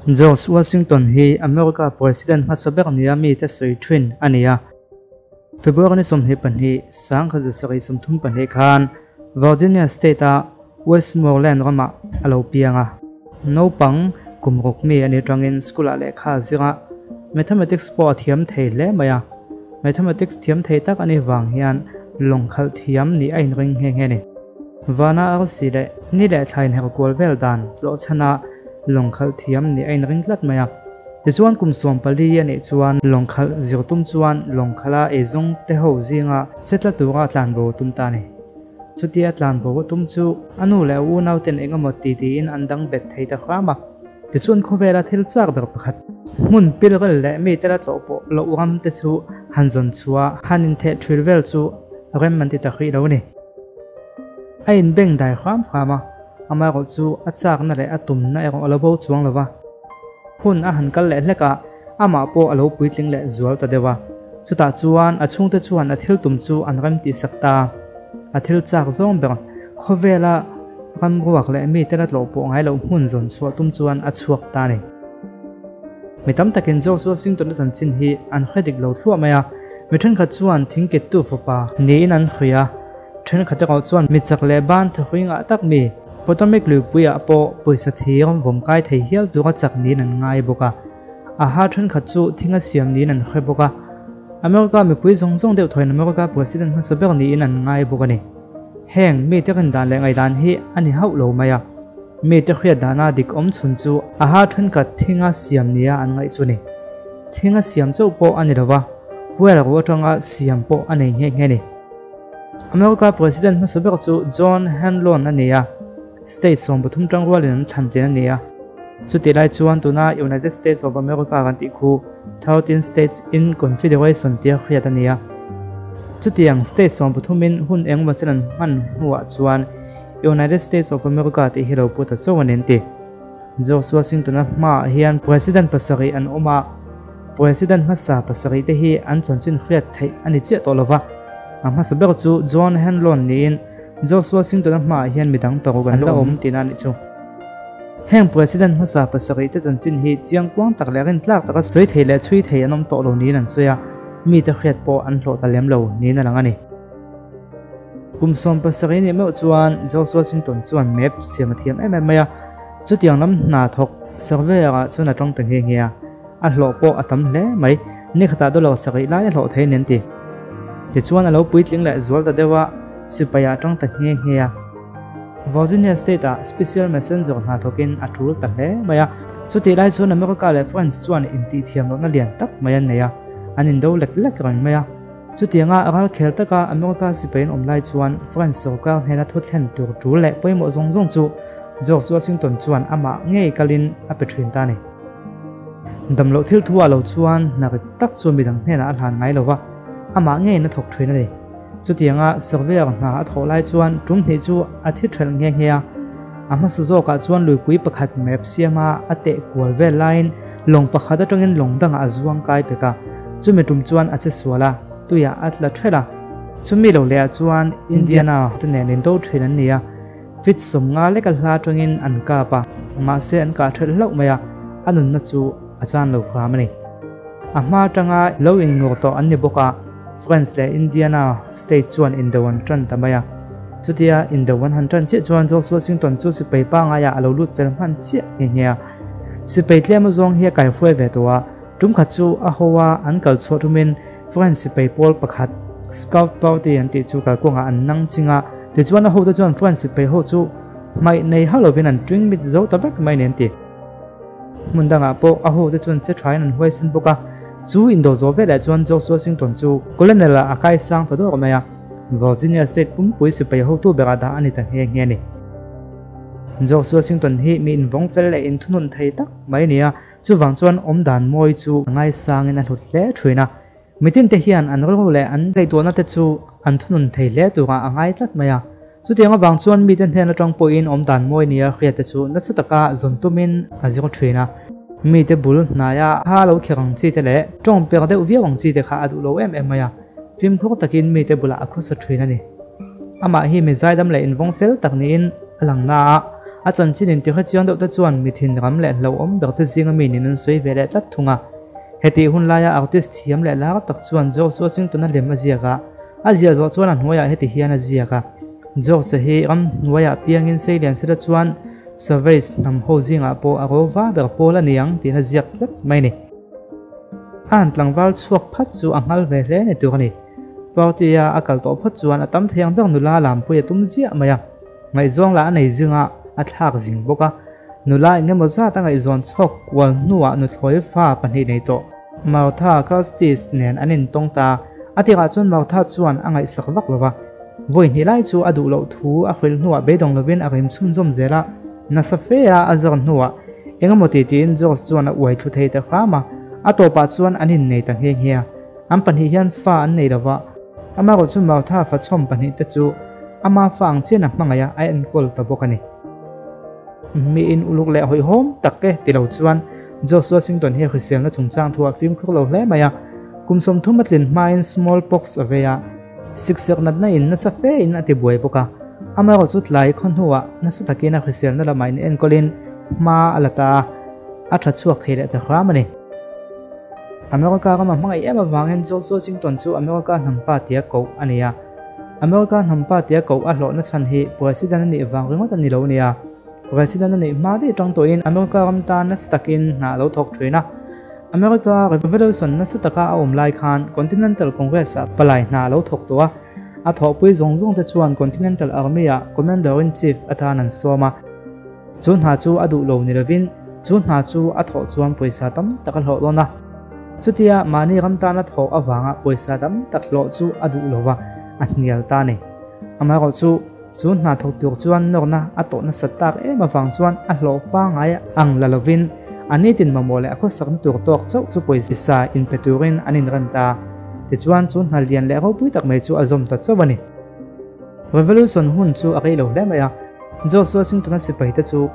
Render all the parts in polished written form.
George Washington hi America President hmasa ber nia mite sawi thin a ni a. February ni 22, 1732 khan Virginia State-a Westmoreland ramah a lo piang a. Naupang kum ruk mi a nih atangin school-ah lehkha a zir a, Mathematics pawh a thiam thei hle mai a. Mathematics thiam thei tak a nih vang hian lawng khalh thiam nih a inring nghe nghe a ni. Vana arsi leh ni leh thla inherh kual vel dan tlawh chhana lawng khalh thiam nih a inring tlat mai a. Tichuan kum 14 a nih chuan lawng khalh zir tum chuan lawng khalha eizawng te ho zinga che tla tura tlanbo tum ta a ni. Chutia tlanbo a tum chu a nu leh a unau ten eng emaw ti tiin an dang bet thei ta hram a. Tichuan khawvela thil chak ber pakhat, hmun pilrel leh mite la tlawh pawh loh ram te chu han zawn chhuah han intheh thil vel chu rem an ti ta hrih lo a ni. A inbeng dai hram hram a, amaherawh chu a chakna leh a tumna erawh a lo bo chuang lo va. Hun a han kal leh hlek a, amah pawh a lo puitling leh zual ta deuh a. Chutah chuan a chhungte chuan a thil tum chu an rem tihsak ta. A thil chak zawng ber, khawvela ram ruak leh mite la tlawh pawh ngai loh hmun zawn chhuah tum chuan a chhuak ta a ni. Mi tam takin George Washington-a chanchin hi an hre dik lo thluah mai a, mi thenkhat chuan thingkettu fapa niin an hria a. Thenkhat erawh chuan mi chak leh ban thahrui ngah tak mi, Potomac luipuiah pawh pawisa thir vawm kai thei hial tura chak niin an ngai bawk a. A ha thenkhat chu thinga siam niin an hre bawk a. America mipui zawng zawng deuh thawiin America President hmasa ber niin an ngai bawk a ni. Heng mite rindan leh ngaihdan hi a ni hauh lo mai a. Mite hriat dana dik awm chhun chu a ha thenkhat thinga siam nia an ngaih chu a ni. Thinga siam chauh pawh a ni lo va, whale ruh atanga siam pawh a nei nghe nghe a ni. America President hmasa ber chu John Hanlon a ni a, state 13 tang rualin an thlan tlin a ni a. Chutih lai chuan tuna United States of America kan tih khu 13 States in Confederation tia hriat a ni a. Chutiang state 13 in hun engemaw chen an hman hnuah chuan United States of America tih hi lo pu ta chauh a ni an ti. George Washington-a hmaah hian President pasarih an awm a. President hmasa pasarih te hi an chanchin hriat theih a ni chiah tawh lova, a hmasa ber chu John Hanlon niin George Washington-a hmaah hian midang paruk an la awm tihna a nih chu. Heng President hmasa pasarih te chanchin hi chiang kuang tak leh rintlak taka sawi thei leh chhui thei an awm tawh lo niin an sawi a, mite hriat pawh an hlawh ta lem lo niin a lang a ni. Kum 17 nih meuh chuan George Washington chuan map siam a thiam em em mai a, chutiang lam hna thawk surveyor-ah chuan a tawng ta nghe nghe a. A hlawh pawh a tam hle mai, ni khatah dollar sarih lai a hlawh thei nen ti. Tichuan a lo puitling leh zual ta deuh a, sipai ah tang ta nghe nghe a. Virginia State ah Special Messenger hna thawkin a tul ta hle mai a. Chutih lai chuan America leh France chuan intihthiam lohna lian tak mai an nei a, an indo lek lek reng mai a. Chutianga ral khel taka America sipai an awm lai chuan France sorkar hnena thu thlen tur tul leh pawimawh zawng zawng chu George Washington chuan amah ngei kalin a pe thin ta a ni. Damloh thil thu ah lo chuan hna rit tak chu midang hnenah a hlan ngai lo va, amah ngeiin a thawk thin a ni. Chutianga surveyor hna a thawh lai chuan tum hnih chu a thi thelh nghe nghe a. A hmasa zawkah chuan luipui pakhat map siama a teh kual vel laiin lawng pakhat atangin lawng dangah a zuang kai pek a, chumi tum chuan a che sual a, tuiah a tla thelh a. Chumi lo lehah chuan Indiana te nen indo thin an ni a. Fit 50 leka hla atangin an kap a, mahse an kah thelh hlauh mai a, a nunna chu a chan lo hram a ni. A hma atanga lo inngur tawh an ni bawk a, France leh Indiana state chuan indo an tan ta mai a. Chutia indo an han tan chiah chuan George Washington chu sipai pangaiah a lo lut fel hman chiah nghe nghe a. Sipai tlem azawng hi a kaihruai ve tawh a, tum khat chu a ho a an kal chhuah tumin France sipai pawl pakhat Scout Party an tih chu kalkawngah an nang ching a, tichuan a hote chuan France sipai ho chu hmaih nei hauh lovin an ṭing mit zo ta vek mai nen ti. Hmun dangah pawh a hote chuan che ṭhain an huaisen bawk a, chu indawh zawh veleh chuan George Washington chu Colonel-ah a kai sang ta dawr mai a, Virginia State pumpui sipai hotu berah dah a ni ta nghe nghe a ni. George Washington hi mi invawng fel leh inthunun thei tak mai a ni a, chuvang chuan awmdan mawi chu a ngaisangin a hlut hle ṭhin a. Mitin te hian an rilru leh an ngaihtuahna te chu an thunun thei hle turah a ngai tlat mai a. Chutiang avang chuan mite hnen atang pawhin awmdan mawi nia hriat te chu nasa taka zawn tumin a zir thin a. Mite bul hnaia ha lo kher ang chi te leh tawng per deuh viau ang chi te kha a duh lo em em mai a. Fimkhur takin mite bulah a khawsa thin a ni. Amah hi mi zaidam leh invawng fel tak niin a lang na a. A chanchin inti hrechiang deuh te chuan mi thinram leh hlauhawm ber te zinga mi niin an sawi ve leh tlat thung a. Hetih hun laia artist thiam leh lar tak chuan George Washington-a lem a ziak a, a ziah zawh chuan a hnuaiah heti hian a ziak a, George-a hi ram hnuaiah piangin seilian sela chuan Savage hnam ho zingah pawh a rova ber pawl a ni ang tiin a ziak tlat mai a ni. A han tlangval chhuak phat chu a nghal ve hle ni tur a ni. Party-a a kal tawh phawt chuan a tam thei ang ber nula lampui a tum ziah mai a. Ngaihzawng lah a nei zing a, a thlak zing bawk a. Nula eng emaw zat a ngaihzawn chhawk kual hnuah nuthlawi fa pahnih nei tawh. Martha Custis nen an intawng ta. A tirah chuan Martha chuan a ngaihsak vak lo va. Vawi hnih lai chu a duh loh thu a hrilh hnuah beidawng lovin a rim chhunzawm zel a. Nasa fe a a zawr hnuah eng emaw ti tiin George chuan a uai thlu thei ta hram a. A tawpah chuan an innei ta nghe nghe a. An pahnih hian fa an nei lo va. Amaherawh chu Martha fachhawm pahnih te chu ama fa ang chian a hmangaih a, a enkawl ta bawk a ni. Miin uluk leh hawihhawm tak e ti lo chuan George Washington hi a hriselna chungchang thu a fimkhur lo hle mai a. Kum 30 a tlin hmain small pox a vei a, sikserh natna in nasa fe in a ti buai bawk a. Amaherawh chu tlai khaw hnuah nasa takin a hriselna lamah in enkawlin hma a la ta a, a tha chhuak thei leh ta hram a ni. America rama hmangaih em avangin George Washington chu America hnampa tia koh a ni a. America hnampa tia koh a hlawhna chhan hi President a nih vang ringawt a ni lo nia. President a nih hma daih tang tawhin America ram tan nasa takin hna a lo thawk thin a. America Revolution nasa taka a awm lai khan Continental Congress-ah palai hna a lo thawk tawh a. A thawhpui zawng zawng te chuan Continental Army-ah Commander-in-Chief atan an sawm a. Chu hna chu a duh lo ni lovin chu hna chu a thawh chuan pawisa tam tak a hlawh dawn a. Chutia mahni ram tana thawh avanga pawisa tam tak hlawh chu a duh lova, a hnial ta a ni. Amaherawh chu, chu hna thawk tur chuan nawrna a tawh nasat tak em avang chuan a hlawh pangngai ang la lovin a nitin mamawh leh a khawsakna tur tawk chauh chu pawisa inpe turin an inrem ta. Tichuan chu hna lian leh ropui tak mai chu a zawm ta chauh a ni. Revolution hun chu a rei lo hle mai a. George Washington-a sipaite chu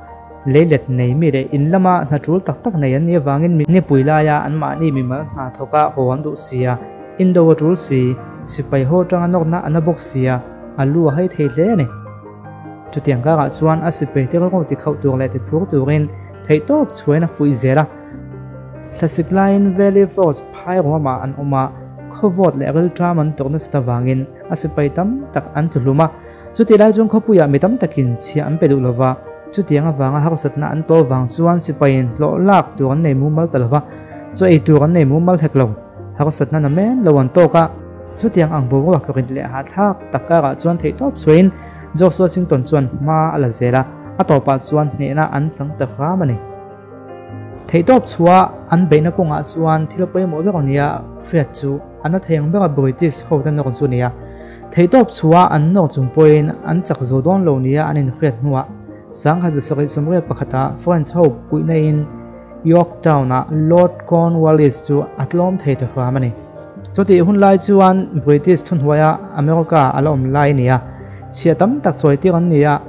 leilet nei mi leh in lama hna tul tak tak nei an nih avangin nipui laia anmahni mimal hna thawka haw an duh si a, indo a tul si, sipai haw atanga nawkna a na bawk si a, a lu a hai thei hle a ni. Chutiang karah chuan a sipaite rilru tikhauh tur leh tiphur turin theihtawp chhuain a fuih zel a. Thlasik laiin Valley Forge phai ruamah an awm a, khawvawt leh rilṭam an tawrh nasat avangin a sipai tam tak an tlu hlum a. Chutih lai chuan khawpuiah mi tam takin chhiah an pe duh lo va, chutiang avanga harsatna an tawh vang chuan sipaiin hlawh lak tur an nei mumal ta lo va, chaw ei tur an nei mumal hek lo. Harsatna na men lo an tawk a. Chutiang ang boruak rit leh hahthlak tak karah chuan theihtawp chhuahin George Washington chuan hma a la zel a, a tawpah chuan hnehna an chang ta hram a ni. Theihtawp chhuah an beihna kawngah chuan thil pawimawh ber nia hriat chu a na thei ang bera British hote nawr chu a ni a. Theihtawp chhuah an nawr chung pawhin an chak zo dawn lo nia an inhriat hnuah 1781-ah French ho puihna in Yorktown-ah Lord Cornwallis chu a tlawm thei ta hram a ni. Chutih hun lai chuan British thunhnuaia America a la awm lai a ni a, chhiah tam tak chawitir an ni a,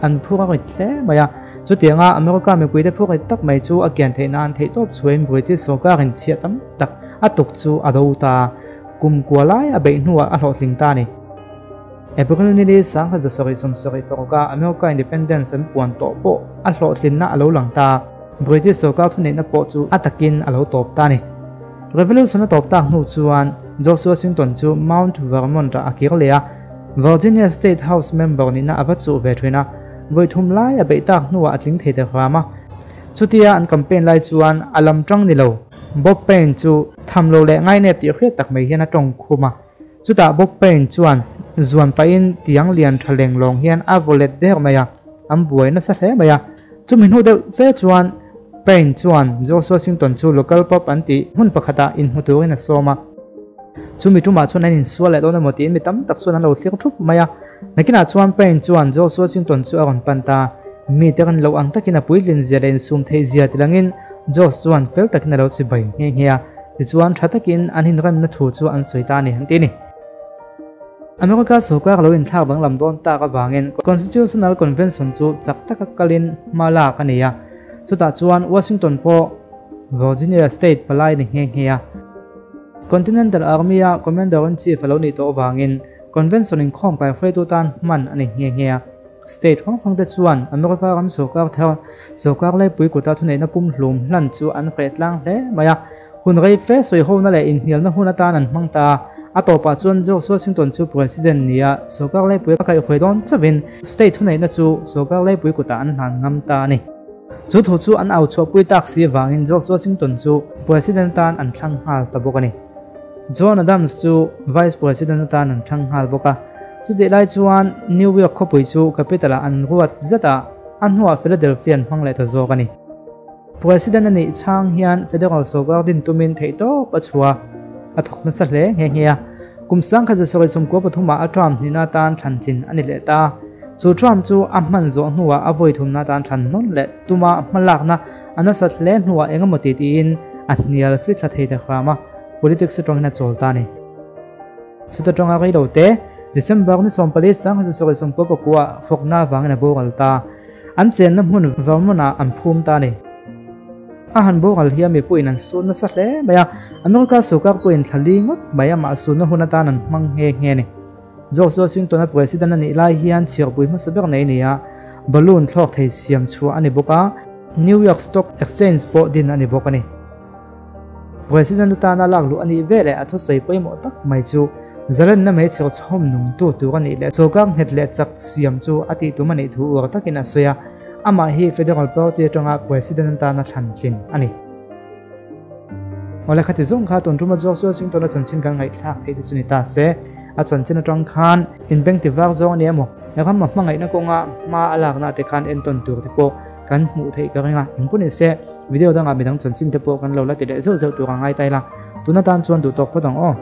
an phur a rit hle mai a. Chutianga America mipuite phur rit tak mai chu a kian theih nan theihtawp chhuain British sorkarin chhiah tam tak a tuk chu a do ta. Kum kua lai a beih hnuah a hlawhtling ta a ni. April ni li 1776 a America Independence an puan tawh pawh a hlawhtlinna a lo lang ta. British sorkar thuneihna pawh chu a takin a lo tawp ta a ni. Revolution a tawp tak hnu chuan George Washington chu Mount Vermont-ah a kir leh a, Virginia State House member nihna a va chuh ve thin a. Vawi thum lai a beih tak hnuah a tling thei ta hram a. Chutia an campaign lai chuan a lam tang ni lo. Bob Payne chu tham lo leh ngainep tih hriat tak mai hian a tawng khum a. Chutah Bob Payne chuan zuan pahin tiang lian tha leng lawng hian a vaw let der mai a, an buai nasa hle mai a. Chumi hnu deuh fe chuan Payne chuan George Washington chu local pub an tih hmun pakhatah inhmu turin a sawm a. Chumi tumah chuan an insual leh dawn emaw tiin mi tam tak chuan an lo thlir thup mai a. Nakinah chuan Payne chuan George Washington chu a rawn pan ta. Mite rawn loh ang takin a puitlin zia leh insum theih zia tilangin George chuan fel takin a lo chi bai nghe nghe a. Tichuan tha takin an inremna thu chu an sawi ta a ni an ti a ni. America sorkar lo inthlak danglam dawn tak avangin Constitutional Convention chu chak taka kalin hma lak a ni a. Chutah chuan Washington pawh Virginia State palai a ni nghe nghe a. Continental Army-a Commander-in-Chief a lo nih tawh avangin Convention inkhawm kai hruaitu tan hman a ni nghe nghe a. State hrang hrangte chuan America ram sawrkar thar, sawrkar laipui kuta thuneihna pumhlum hlan chu an hreh tlang hle mai a. Hun rei fe sawihona leh inhnialna hun atan an hmang ta a. A tawpah chuan George Washington chu President nia sawrkar laipui a kaihhruai dawn chauhin state thuneihna chu sawrkar laipui kutah an hlan ngam ta a ni. Chu thu chu an au chhuahpui tak si avangin George Washington chu President atan an thlang nghal ta bawk a ni. John Adams chu Vice President atan an thlang nghal bawk a. Chutih lai chuan New York khawpui chu capital-ah an ruat zet a, a hnuah Philadelphia an hmang leh ta zawk a ni. President a nih chhang hian Federal sawrkar din tumin theihtawp a chhuah a thawk nasa hle nghe nghe a. Kum 1993 ah a term hnihna atan thlan tlin a ni leh ta. Chu term chu a hman zawh hnuah a vawi thumna atan thlan nawn leh tuma hmalakna a nasat hle hnuah engemaw ti tiin a hnial fithla thei ta hram a, politics atangin a chawl ta a ni. Chuta tanga rei lo te, December ni 14 1999 ah fawkna avangin a boral ta. An chenna hmun Vermont-ah an phum ta a ni. A han boral hi a mipuiin an sun nasa hle mai a, America sawrkar pawhin thla li ngawt mai amah sunna hun atan an hmang nghe nghe a ni. George Washington-a President a nih lai hian chhiarpui hmasa ber nei a ni a, balloon thlawk thei siam chhuah a ni bawk a, New York Stock Exchange pawh din a ni bawk a ni. President atana lak luh a nih ve leh a thusawi pawimawh tak mai chu zalenna hmeichhe chhawm nungtu tur a nih leh sawrkar nghet leh chak siam chu a tih tum a nih thu uar takin a sawi a, amah hi Federal Party atanga President atana thlan tlin a ni. Awle khati zawng kha tun tuma George Washington-a chanchin kan ngaihthlak theih te chu ni ta se, a chanchin atang khan inbeng ti var zawng a ni emaw, ram a hmangaihna kawnga hma a lakna te khan entawn tur te pawh kan hmuh theih ka ring a, engpawh ni se video dangah midang chanchin te pawh kan lo la ti leh zeuh zeuh tur a ngai ta ila, tun atan chuan duh tawk phawt ang aw.